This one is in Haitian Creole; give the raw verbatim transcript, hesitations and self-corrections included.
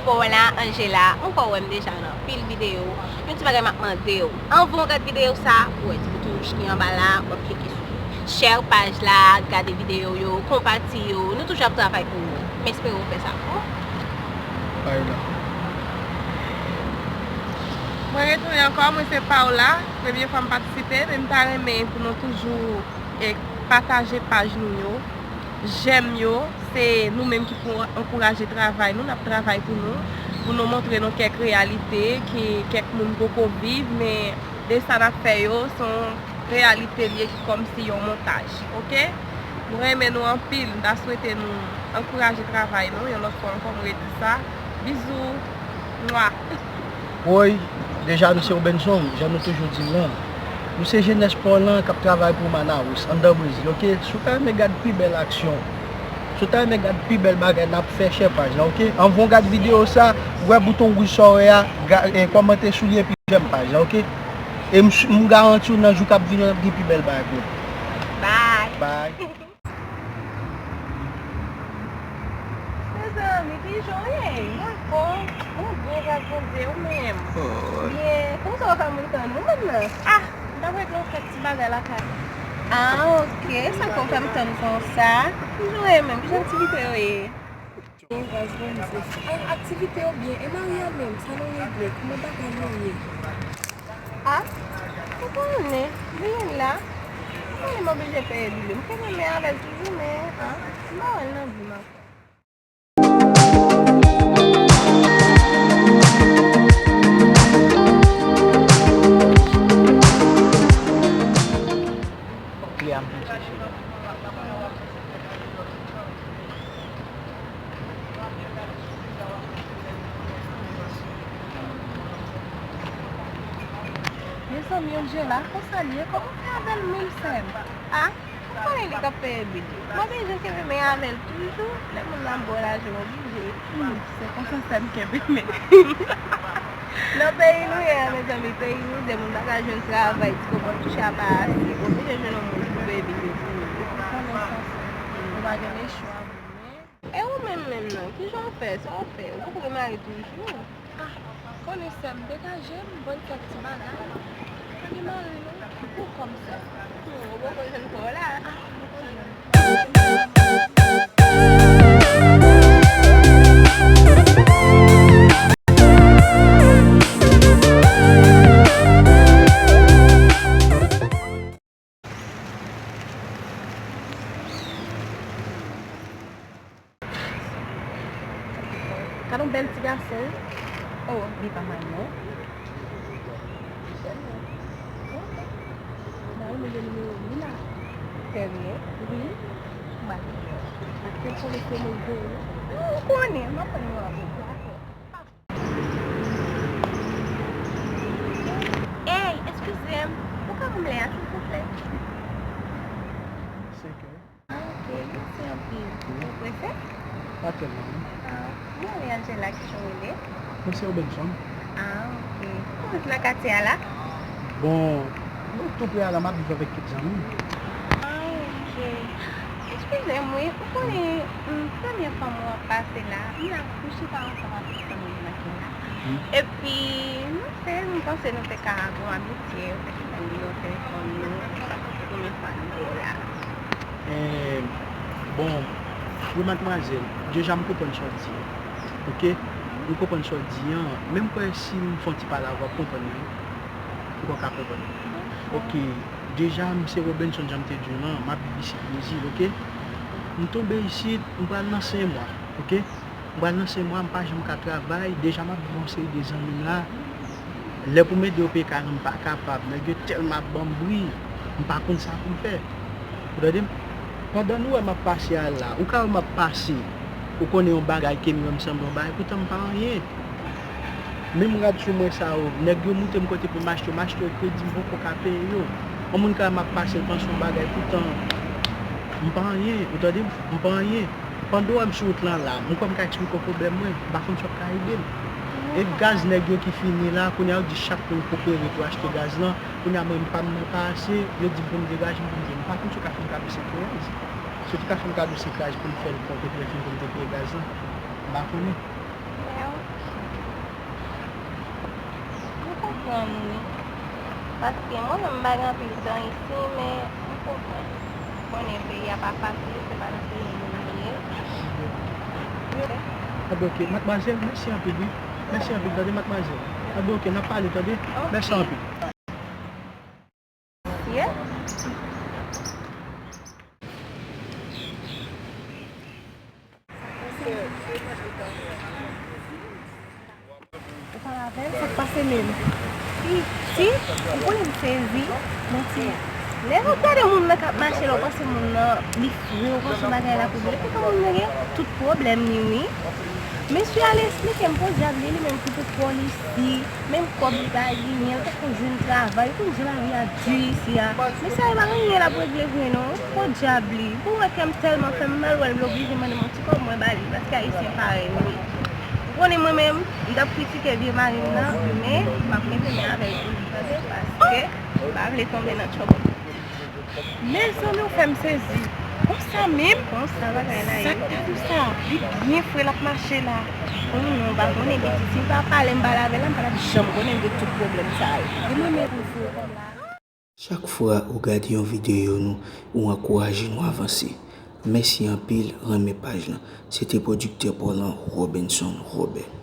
Paola Angela, ou kwè w wè m deja nan anpil videyo. Yon ti bagay m ap mande w. Anvan w gad videyo sa, ou wè ti bouton wouj ki anba la, w ap klike sou li. Share paj la, gade videyo yo, konpati yo. Nou toujou ap travay pou ou. M espere w fè sa pou mwen. Paola. Mwen retounen ankò, mwen se Paola. Premye fwa m patisipe, men m ta renmen pou nou toujou, e, pataje paj nou yo. Jèm yo, se nou menm ki pou ankouraje travay nou, n ap travay pou nou, pou nou montre nou kèk reyalite ke kèk moun poko viv, men de sa n ap fè yo, se yon reyalite l ye ki kòmsi yon montaj, oke? Nou renmen nou anpil, m ta swete nou ankouraje travay nou, yon lòt fwa ankò, m redi sa. Bizou! Mwa! Woy, deja nou se Robenson, jan nou toujou di l lan. Nou se jenès pa w lan k ap travay pou Manaus, anndan Brezil, oke? Si w ta renmen gad pi bèl aksyon, si w ta renmen gad pi bèl bagay, n ap fè share paj la, oke? Anvan w gad videyo sa, w wè bouton wouj sa w wè a, ga- e, kòmante sou li epi j'aime paj la, oke? E m, m garanti w nan jou k ap vini yo, n ap gen pi bèl bagay pou nou. Bye! Bye! Mezanmi, kijan w ye? Dakò. Mwen byen, gras Bondye, ou menm? Byen. Kòman sa w fè moun tann ou menm nan? Ah, m t ap regle yon kèk ti bagay lakay. Ah, oke. Sa k fè w fè m tann konsa? Kijan w ye menm? Kijan aktivite yo ye? Byen, gras Bondye. Ah, aktivite yo byen. E mari a menm, sa nou regle? Kòman bagay yo ye? Ah, ou konnen, li la. Ou konnen m oblije peye bil yo. M kenbe men avè l toujou, men, ah, m pa wè l nan vi m ankò. Kle a m vin chèche. Mezanmi, Angela, konsa l ye? Kòman w fè avè l menm, sè m? Ah, ou konnen li k ap peye bil yo. M oblije kenbe men avè l toujou. Lè moun nan ba w lajan, w oblije. Hmm, se konsa, sè m, kenbe men. Nan peyi nou ye a, mezanmi, peyi mizè, moun pa ka jwenn travay, ti konprann, kouche a pa ase. Oblije jwenn yon moun pou peye bil yo pou ou. Ou konnen sa, sè. Ou pa gen lechwa, men. E ou menm menm nan, kijan w fè? Sa w fè? Ou poko remare toujou? Ah, konnen sè m, degaje m, ban n kèk ti bagay. Pa gen mari non, pou kò m sè m. Hmm, ou poko jwenn kò w la? Ah, m poko jwenn. Gad yon bèl ti gason. Oh, li pa mal non. Ba ou mete nimewo li la. Trè byen. Wi. Ba li. Ak telefòn se nou vre. Ou konnen, m ap pran nimewo a pou ou. Ey, eskize m, ou ka ban m lè a, silvouplè? Senkè. Ah, ok, mèsi anpil. Ou prese? Pa tèlman, non. Ah, mwen rele Angela, kijan w rele? Mwen se Robenson. Ah, ok. Ou ret nan katye a la? Bon, mwen tou pre a la, m ap viv avèk kèk zanmi m. Ah, ok. Eskize m, wi. Ou konnen, m, premye fwa mwen ap pase la, m la, m chita ansanm avèk zanmi m nan ki la. Epi, nou fè, m panse nou te ka gen yon amitye, ou te ka gen nimewo telefòn nou, se pa premye fwa nou wè w la. Eh, bon, wi, madmwazèl, deja m konprann sa w di an, oke? M konprann sa w di an, men m kwè si m fè yon ti pale avè w, w ap konprann mwen. Ou poko ka konprann. Oke, deja, m se Robenson, jan m te di w lan, m ap viv isit Brezil, oke? M tonbe isit, m pral nan senk mwa, oke? M pral nan senk mwa, m pa janm ka travay, deja m ap viv yon seri de zanmi m la. Lè pou m ede yo peye kay lan, m pa kapab, nèg yo tèlman ap ban m bri, m pa konn sa pou m fè. Ou tande m? Pandan nou wè m ap pase a la, ou ka wè m ap pase, ou konnen yon bagay ke m wè m sanble yon bagay, poutan m pa anyen. Menm rad sou mwen sa yo, nèg yo moute m kote pou m achte yo, m achte yo kredi, m poko ka peye yo. Yon moun ka wè m ap pase, l panse yon bagay, poutan m pa anyen, ou tande m? M pa anyen. Pandan w wè m sou wout lan la, m kwè m ka eksplike w pwoblèm mwen, m pa konn si w ap ka ede m. E gaz nèg yo ki fini la, kounye a yo di chak moun koopere pou achte gaz lan, kounye a mwen m pa m nan pa ase, yo di m pou m degaje m pou m jwenn. M pa konn si w ka fè m kado senk riyaz. Si w te ka fè m kado senk riyaz pou m fè l kont epi lè fini pou m te peye gaz lan, m pa konnen. Mèsi. Zanmi. Paske mwen menm m pa gen anpil tan isi, men m konprann. Konnen peyi a pa fasil, se pa nan peyi nou ye. Anben, ok, madmwazèl, mèsi anpil, wi. Mèsi anpil, tande, madmwazèl. Anben, ok, n ap pale, tande. Ok. Mèsi anpil. Yeah. Ou pale avè l, sa k pase menm? Piti, ou konnen m sezi, manti. Lè w ap gade moun nan k ap mache la, ou panse moun nan li fre, ou panse bagay la pou byen. Epi kan moun nan gen tout pwoblèm li, wi. Mesye al esplike m, podyab li, li menm ki pou pòlisi, menm kòb li pa genyen, li poko jwenn travay, ou konn jan lavi a di isi a. Mesye a, e pa anyen l ap regle vre non, podyab li. Pou mwen kè m tèlman fè m mal, wè l, l oblije mande m yon ti kòb mwen ba li, paske ayisyen parèy nou ye. Ou konnen mwen menm, m t ap kritike vye mari m nan, men m ap mete men avè l pou li, tande, paske m pa vle tonbe nan trouble. Mezanmi, ou fè m sezi. Konsa menm? Konsa bagay la ye. Sa k ta di w sa? Li byen fre, l ap mache la. Konnen non, m pa konnen, piti. Si m pa pale, m pale avè l la, m pa t ap janm konnen de tout pwoblèm sa yo. Li mwen menm pou l fou kòm la. Chak fwa ou gade yon videyo nou, ou ankouraje nou avanse. Mèsi anpil, renmen paj lan. Se te pwodiktè pa w lan, Robinson Robert.